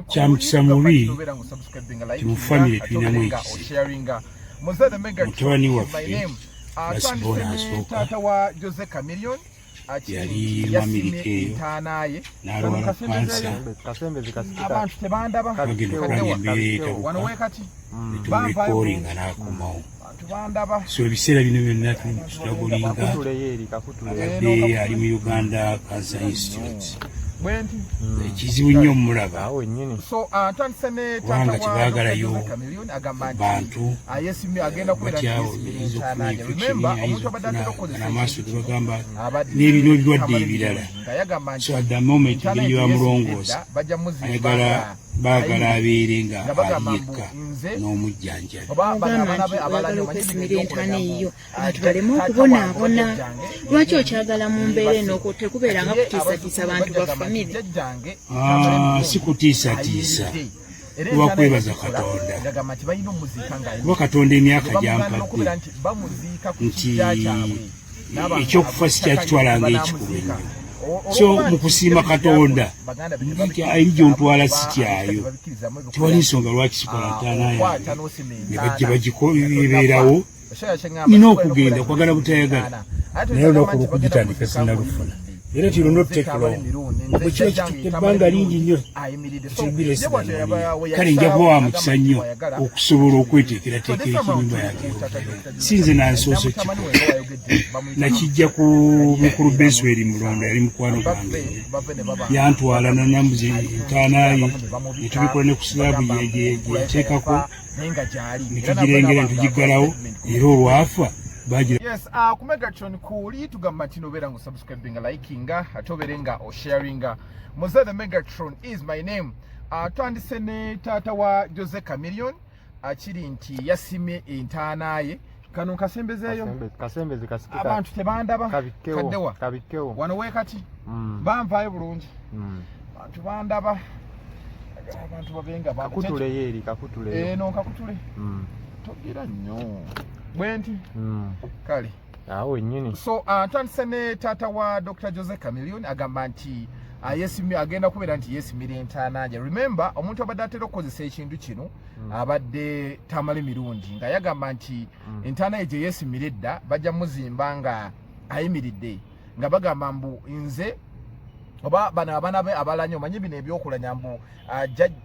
Kya mukisa mubi nti mu famire tulinamu ekizibu. Mutabani waffe Lasibona asooka yali mu Amerika eyo n'alwala kansa, bagenda okulaba embeera etabuka ne tumurikoolinga n'akomawo. So ebiseera bino byonna tuli mu kusitulagolinga, abadde ali mu Uganda Cancer Institute. Ekizibu nnyo omulaba kubanga tebaagalayo bantu, batya oyinza okufuna infection, ayinza okufuna amaaso gebagamba n'ebino ebirwadde ebirala. So at the moment, engeri gye bamulongoosa, ayagala baagala abeere nga ali yekka n'omujjanjabi. Ogamba nti oyagala okwesimira entaana eyiyo abantu baleme okubonaabona. Lwaki okyagala mu mbeera eno tekubeera nga kutiisatiisa bantu ba famire? Ah, si kutiisatiisa, kuba kwebaza Katonda, kuba Katonda emyaka gyampadde nti ekyokufa sikyakitwalanga ekikulu ennyo. So mu kusiima Katonda nti eri gyontwala sikyayo, tewali nsonga lwaki sikola ntaana yange ne bajja bagiebeerawo. Nina okugenda kwagala butayagala, naye olunaku olwokugitandika sinalufuna, era it will not take long. Bwe kiba kitutte ebbanga lingi nnyo. Kale nja kuba wa mukisa nnyo okusobola okweteekerateekera ekinyumba yange. Si nze nansoose kikola, nakijja ku mukulu Besweri Mulonda, yali mukwano gwange, yantwala nanambuza entaana ye netubikola ne ku slab gyeyateekako netugirengera netugiggalawo, era olwafa bagira. Yes, ku Megatron kuli tugamba nti nobeera nga subscribinga, likinga, ate obeere nga osharinga. Muze the Megatron is my name. Twandise ne taata wa Jose Chameleone, akiri nti yasimye entaana ye. Kano nkasembezeeyo. Kasembeze kasikika. Abantu tebandaba. Kabikkewo. Kaddewa. Kabikkewo. Wano weekati banvaayo bulungi. Abantu bandaba, abantu babenga. Kakutuleyo eri, kakutuleyo. Eno nkakutule. Togira nnyo bwenti. Kale. Awo wennyini. So ntandise ne taata wa Dr Jose Chameleone, agamba nti yesimye, agenda kubeera nti yesimira entaana nje. Remember, omuntu abadde atera okukozesa ekintu kino abadde Tamale Mirundi, nga yagamba nti entaana ye gye yeesimira edda bajja muzimba nga ayimiridde, nga bagamba mbu nze oba bano abaana be abalanya, omanyi bino ebyokulanya, mbu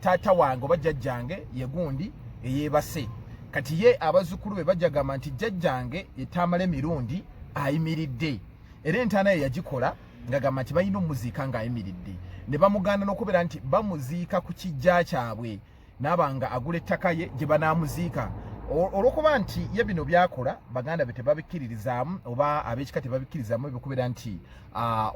taata wange oba jjajjange ye gundi eyeebase. Kati ye abazzukulu be bajja gamba nti jjajjange ye Tamale Mirundi ayimiridde, era entaana ye yagikola ngagamba nti balina omuziika ng'ayimiridde, ne bamugaana n'okubeera nti bamuziika ku kijja kyabwe, naaba nga agula ettaka ye gye banaamuziika. Olw'okuba nti ye bino byakola baganda be tebabikkiririzaamu oba ab'ekika tebabikkirizaamu, ebikubeera nti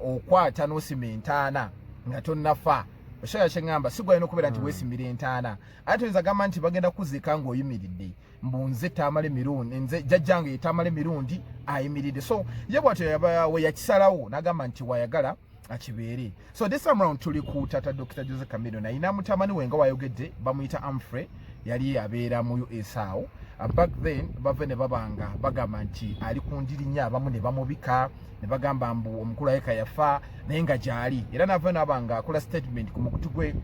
okwata n'osima entaana nga tonnafa. Okyaya kyeŋŋamba, si gwalina okubeera nti weesimira entaana, ate toyinza gamba nti bagenda kuziika ng'oyimiridde, mbu nze Tamale Mirundi, nze jjajjange ye Tamale Mirundi ayimiridde. So ye bwatyo we yakisalawo n'agamba nti wayagala akibeere. So this time round tuli ku tata Dr Jose Chameleone. Ayina mutabani we nga wayogedde, bamuyita Amfrey, yali abeera mu US awo. Back then bave ne babanga bagamba nti ali ku ndiri nnyo, abamu ne bamubika ne bagamba mbu omukulu ayeka yafa, naye nga gyali, era nava nabanga akola statement ku mukutu gwe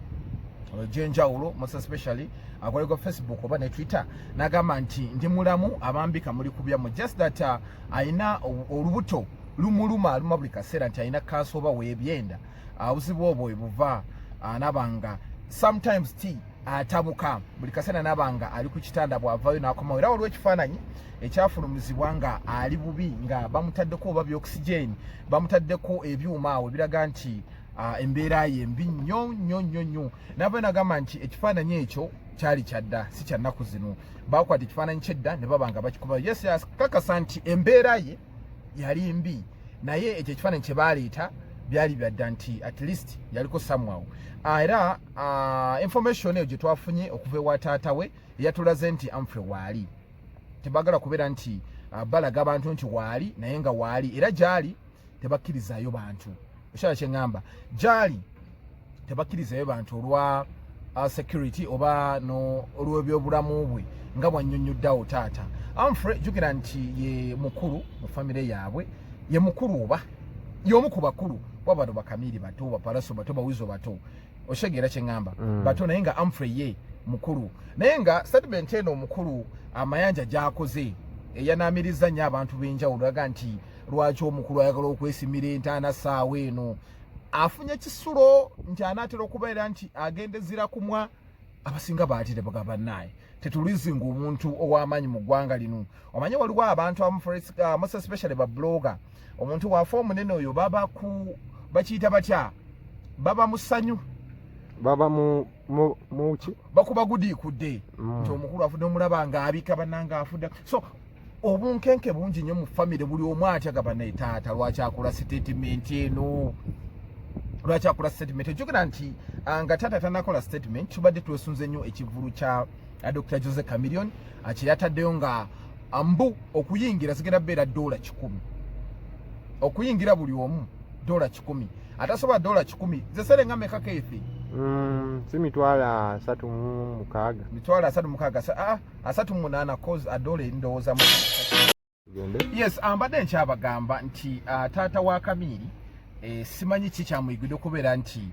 ogyenjawulo, most especially akolegwa Facebook oba ne Twitter, n'agamba nti ndi mulamu, abambika muli kubyamu, just that ayina olubuto lumuluma, aluma buli kaseera, nti alina kansa oba weebyenda, obuzibu obwo webuva nabanga sometimes t atabuka buli kaseera, nabanga ali ku kitanda, bw'avaayo n'akomawo. Era waliwo ekifaananyi ekyafulumizibwa nga ali bubi, nga bamutaddeko oba byoxygen, bamutaddeko ebyuma awo ebiraga nti embeera ye mbi nnyo nnyo nnyo nnyo. Nava nagamba nti ekifaananyi ekyo kyali kyadda, si kya nnaku zino. Bakwata ekifaananyi kyedda ne baba nga bakikuba. Yes, kakasa nti embeera ye yali mbi, naye ekyo ekifaananyi kye baleeta byali byadda, nti at least yaliko somehow. Era information eyo gye twafunye okuva ewa taata we eyatulaze nti Amfre waali, tebagala kubeera nti balaga abantu nti waali, naye nga waali, era gyali tebakkirizaayo bantu. Okyala kyeŋŋamba, gyali tebakkirizayo bantu olwa security oba no olw'ebyobulamu bwe, nga bwannyonnyoddeawo taata Amfre. Jjukira nti ye mukulu mu famire yaabwe, ye mukulu oba y'omu ku bakulu, kuba bano bakamiiri bato, bapalaso bato, bawizo bato. Oshegera kyeŋŋamba. Bato, naye nga Amfrey ye mukulu. Naye nga statement eno omukulu Amayanja gy'akoze eyanaamiriza nnyo abantu b'enjawulo, aga nti lwaki omukulu ayagala okwesimira entaana saawa eno, afunye kisulo nti anaatera okubeera nti agendezira kumwa. Abasinga baatire bagamba naye tetulizinga omuntu ow'amaanyi mu ggwanga lino. Omanye waliwo abantu abamu, most especially ba blogger, omuntu waafa omunene oyo baba ku bakiyita batya, baba mu ssanyu. Baba mu ki? Bakuba gudiikudde nti omukulu afudde, omulaba ng'abika bannanga afudde. So obunkenke bungi nnyo mu famire, buli omu atya gaba naye taata lwaki akola statement eno, lwaki akola statement? Ejjukira nti nga taata tanakola statement, tubadde twesunze nnyo ekivulu kya Dr Jose Chameleone kye yataddeyo nga mbu okuyingira zigenda kubeera $100, okuyingira buli omu $100, atasobola $100 zesere nga meka keethi? Si 360,000. 360, 38, cause adola endowooza mu Tugende. Yes, ambadde nkyabagamba nti taata wa Kamiiri, simanyi ki kyamuyigidde okubeera nti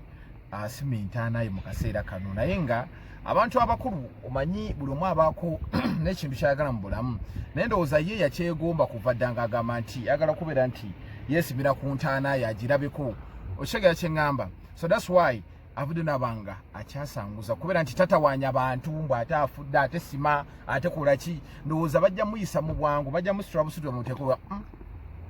asima entaana ye mu kaseera kano, naye nga abantu abakulu omanyi buli omu abaako n'ekintu kyayagala mu bulamu, naye ndowooza ye yakyegomba kuva dda ng'agamba nti ayagala kubeera nti yeesimira ku ntaana ye agirabeko. Okitegeera kye ŋŋamba? So that's why avudde nabanga akyasanguza kubeera nti tatawaanya bantu mbu ate afudde, ate sima, ate kolaki. Ndowooza bajja muyisa mu bwangu, bajja musitula busitula mutekulwa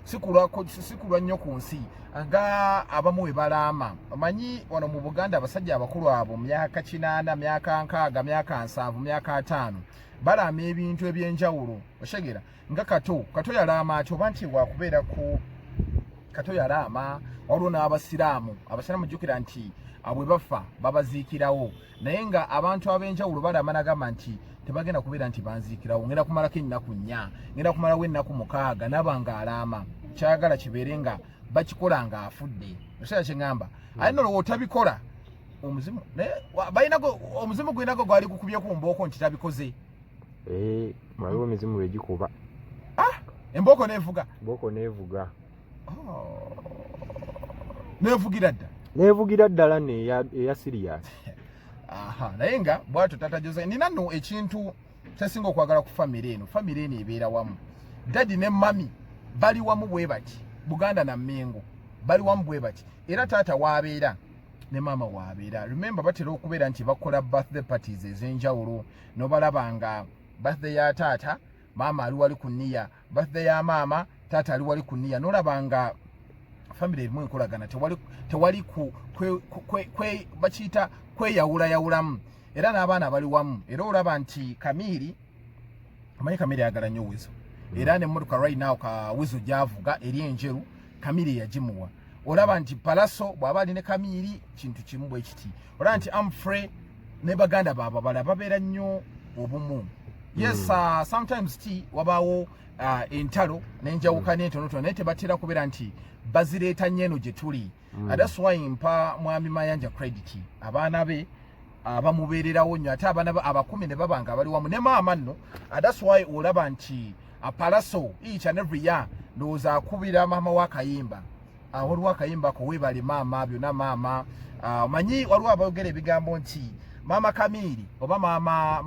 sikulwa nnyo ku nsi nga abamu we balaama. Omanyi wano mu Buganda abasajja abakulu abo myaka 80, myaka 60, myaka 70, myaka 50 balaama ebintu ebyenjawulo. Oshegera nga Kato, Kato yalaama ati oba nti wakubeera ku Kato yalaama. Waliwo n'abasiraamu, abasiraamu jjukira nti bwe bafa babaziikirawo, naye nga abantu ab'enjawulo balaama nagamba nti tebagenda kubeera nti banziikirawo, ngenda kumalako ennaku 4, ngenda kumalawo ennaku 6, naba nga alaama kyayagala kibeere nga bakikola nga afudde. Okiseera kyeŋŋamba aye nolowooza otabikola omuzimu, naye balinago omuzimu gwinago gwali gukubye ku mbooko nti tabikoze. Eh, waliwo emizimu lwe gikuba. Embooko nevuga. Mbooko nevuga. Oh. Nevugira dda. Nevugira ddala ne eya serious. Aha, naye nga bwatyo tata Jose, nina nno ekintu kyesinga okwagala ku famire eno. Famire eno ebeera wamu, daddy ne mummy bali wamu bwe bati, Buganda na Mengo bali wamu bwe bati, era taata waabeera ne maama waabeera. Remember, batera okubeera nti bakola birthday parties ez'enjawulo, nobalaba nga birthday ya taata, maama ali wali ku niya, birthday ya maama, taata ali wali ku niya, nolaba nga famire erimu enkolagana, tewali ku kwe, bakiyita kweyawulayawulamu, era n'abaana bali wamu. Era olaba nti Kamiiri, omanyi Kamiiri ayagala nnyo Wizo, era nemmotoka right now ka Wizo gyavuga eri enjeru, Kamiiri yagimuwa. Olaba nti Palaso bw'aba ali ne Kamiiri kintu kimu bwe kiti. Olaba nti Amfrey ne baganda baabwe abalala babeera nnyo obumu. Yes, sometimes ti wabaawo entalo n'enjawukana entonotono, naye tebatera kubeera nti bazireeta nnyo eno gye tuli. That's why mpa mwami Mayanja credit, abaana be abamubeererawo nnyo, ate abaana be abakumi ne baba nga bali wamu ne maama nno. That's why olaba nti Palaso each and every year ndowooza akubira maama w'akayimba. Waliwo akayimba ko weebale maama byonna maama. Omanyi waliwo abayogera ebigambo nti maama Kamiiri oba maama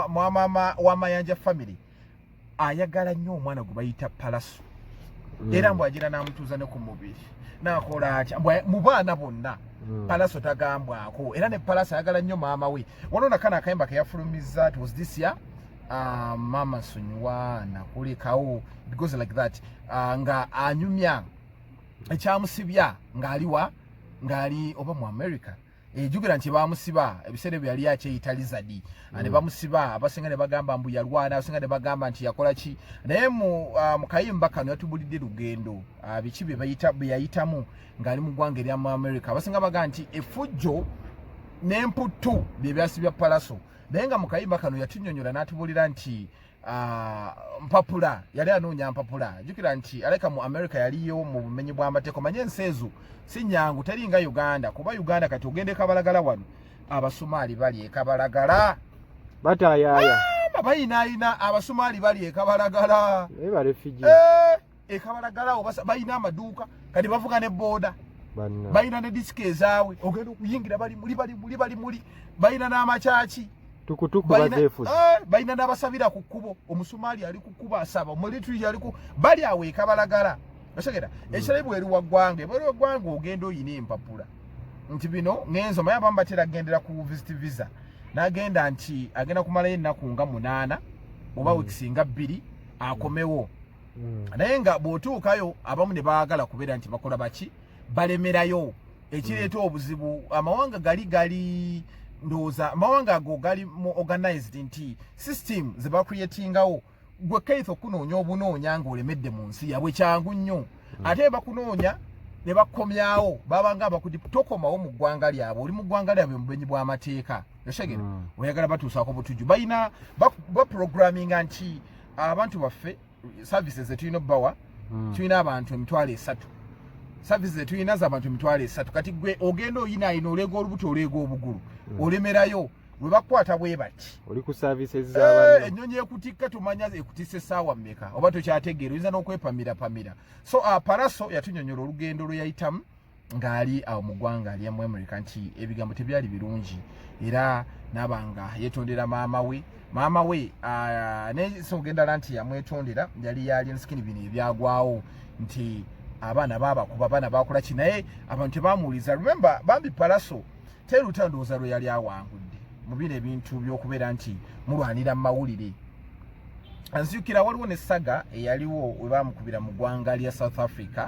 mama wa Mayanja family ayagala nnyo omwana gwe bayita Palaso, era mbw agira n'amutuuza ne ku mubiri n'akola atya mu baana bonna. Palaso tagambwako, era ne Palaso ayagala nnyo maama we. Waliwo nakano akayimba ke yafulumizza, it was this year, mama nsonyiwa nakulekawo, it goes like that, nga anyumya ekyamusibya ng'aliwa, ng'ali oba mu America. Ejjukira nti bamusiba ebiseera ebyo yali akyeyita Lizard, ne bamusiba, abasinga ne bagamba mbu yalwana, abasinga ne bagamba nti yakola ki, naye mu kayimba kano yatubulidde lugendo, biki bye yayitamu ng'ali mu ggwanga erya mu America. Abasinga bagamba nti effujjo n'emputtu bye byasibya Palaso, naye nga mu kayimba kano yatunyonyola n'atubulira nti mpapula, yali anoonya mpapula. Jjukira nti aleka mu America yaliyo mu bumenyi bw'amateeka. Omanye ensi ezo si nyangu, teri nga Uganda, kuba Uganda kati ogenda ekabalagala wano, Abasumaali bali ekabalagala. Bataayaaya. Bayinaayina, Abasumaali bali ekabalagala. Naye ba refugee. Eh, ekabalagala awo balina amaduuka, kati bavuga ne booda. Balina ne disiko ezaabwe, ogenda okuyingira bali muli bali muli bali muli, balina n'amakyaki. Tukutuku bazeefuze. Balina n'abasabira ku kkubo, omusumaali ali ku kkubo asaba, omulituli ali ku bali awo ekabalagala, otegera? Ekitali bweru wa ggwanga, ebweru wa ggwanga ogenda oyina empapula nti bino ngenzo maye abamu batera kugendera ku visit visa, n'agenda nti agenda kumalayo ennaku nga 8 oba weeks nga 2 akomewo. Naye nga bw'otuukayo abamu ne baagala kubeera nti bakola baki, balemerayo, ekireeta obuzibu. Amawanga gali ndowooza amawanga ago gali mu organized nti system ze bacreatingawo, gwe Keith okunoonya obunoonya ng'olemedde mu nsi yabwe kyangu nnyo. Ate bakunoonya ne bakukomyawo, babanga abakudi tokomawo mu ggwanga lyabwe, oli mu ggwanga lyabwe mu bumenyi bw'amateeka, otegera? Oyagala batuusaako butujju, balina baprogramminga nti abantu baffe services zetulina obbawa, tulina abantu 30,000, services zetulina z'abantu 30,000. Kati gwe ogenda oyina ayina oleega olubuto, oleega obugulu, olemerayo, bwe bakukwata bwe bati. Oli ku services z'abanno. Ennyonyi ekutikka, tumanya ekutissa essaawa mmeka, oba tokyategeera, oyinza n'okwepamirapamira. So Pallaso yatunyonyola olugendo lwe yayitamu ng'ali awo mu ggwanga lya mu America, nti ebigambo tebyali birungi, era naaba nga yeetondera maama we, maama we n'ensonga endala nti yamwetondera yali ya Alien Skin, bino ebyagwawo nti abaana baabakuba, abaana bakola ki, naye abantu tebamuwuliza. Remember, bambi Pallaso teruta ndowooza lwe yali awangudde mu bino ebintu by'okubeera nti mulwanira mu mawulire. Nzijukira waliwo ne saga eyaliwo we bamukubira mu ggwanga lya South Africa,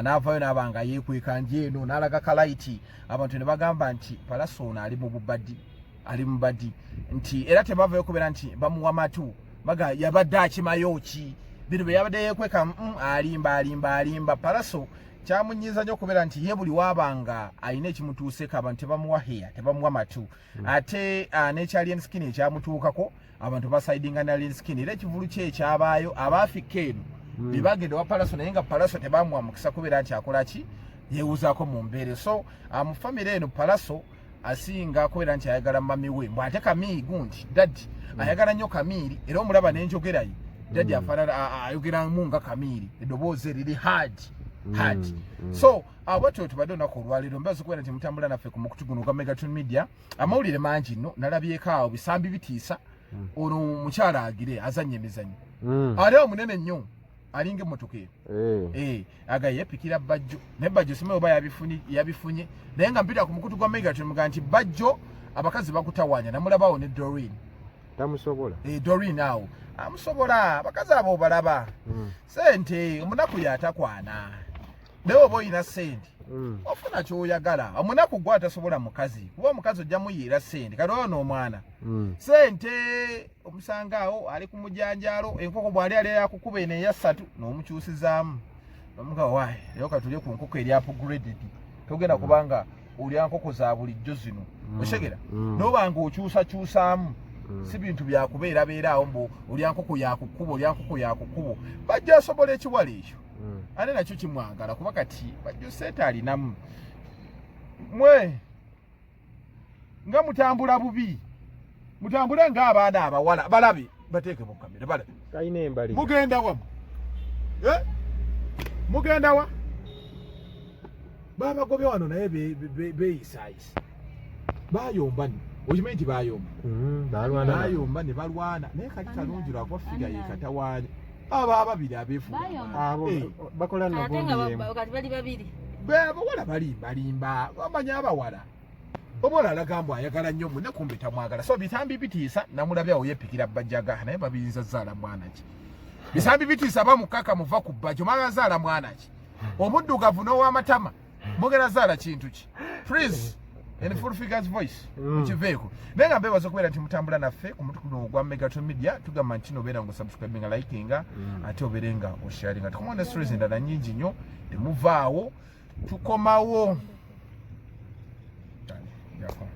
n'avaayo n'aba nga yeekweka nje eno n'alaga kalayiti, abantu ne bagamba nti Pallaso ono ali mu bubadi, ali mu badi, nti era tebavayo kubeera nti bamuwa matu baga yabadde akimayo ki bino bye yabadde yeekweka, alimba alimba alimba. Pallaso kyamunyiiza nnyo okubeera nti ye buli waabanga alina ekimutuuseeko abantu tebamuwa heya, tebamuwa matu. Ate n'ekya Alien Skin ekyamutuukako, abantu basaidinga ne Alien Skin, era ekivulu kye ekyabaayo abaafikka eno be bagenda wa Pallaso, naye nga Pallaso tebamuwa mukisa kubeera nti akola ki, yeewuzaako mu mbeere. So mu famire eno Pallaso asinga kubeera nti ayagala mami we, mbw ate Kamiiri gundi daddy ayagala nnyo Kamiiri, era omulaba n'enjogera ye daddy afaanana ayogeramu nga Kamiiri, eddoboozi eriri hard hard. So bwatyo tubadde olunaku olwaleero, mbaza okubeera nti mutambula naffe ku mukutu guno ogwa Megaton Media. Amawulire mangi nno nalabyeko awo bisambi bitiisa. Ono mukyala agire azannya emizannyo, ate omunene nnyo alinga emmotoka eyo. Aga yepikira Bajjo, naye Bajjo simanyi oba yabifunye, naye nga mpita ku mukutu gwa Megaton muga nti Bajjo abakazi bakutawaanya, namulabawo ne Doreen. Tamusobola. Doreen awo amusobola, abakazi abo balaba sente, omunaku yatakwana, naye oba oyina sente ofuna kyoyagala. Omunaku gwe atasobola mukazi, kuba omukazi ojja muyiira sente, kati ono omwana sente omusanga awo ali ku mujanjaalo, enkoko bw'ali ali yakukuba eno eya ssatu n'omukyusizaamu nomuga wayi leero katulye ku nkoko eri upgraded, togenda kubanga olya nkoko za bulijjo zino, otegera? Noba nga okyusakyusaamu, si bintu byakubeerabeera awo mbu olya nkoko yakukuba, olya nkoko yakukubo. Bajja asobola ekiwala ekyo, ate nakyo kimwagala, kuba kati Bajjo sente alinamu. Mwe nga mutambula bubi, mutambule ng'abaana abawala balabe, bateeke mu kamera balabe. Kalina embali. Mugenda wamu? Eh? Mugenda wa? Babagobye wano, naye beeyisaayisa, bayomba nno, okimanyi nti bayomba? Balwana. Bayomba ne balwana, naye kali kalungi lwakuba figure yekatawaanya abo ababiri abeefuula. Bayomba. Abo bakola nno ate gundi nga yemu. Kati bali babiri. Abawala balimbalimba, bamanyi abawala oba olalaga mbu ayagala nnyo munne, kumbe tamwagala. So bisambi bitiisa namulabye awo yepikira bajjaga, naye babiyinza zaala mwana ki? Bisambi bitiisa bamukaka muva ku bajjo, mala zaala mwana ki? Omuddugavu n'ow'amatama mugera zaala kintu ki? Please, in full figures voice. Mukiveeko. Naye nga mbebaza okubeera nti mutambula naffe ku mutu guno ogwa Megaton Media. Tugamba nti nobeera nga osubscribinga, likinga, ate obeere nga osharinga. Tukomawo ne stories endala nyingi nnyo, temuvaawo, tukomawo. Yako.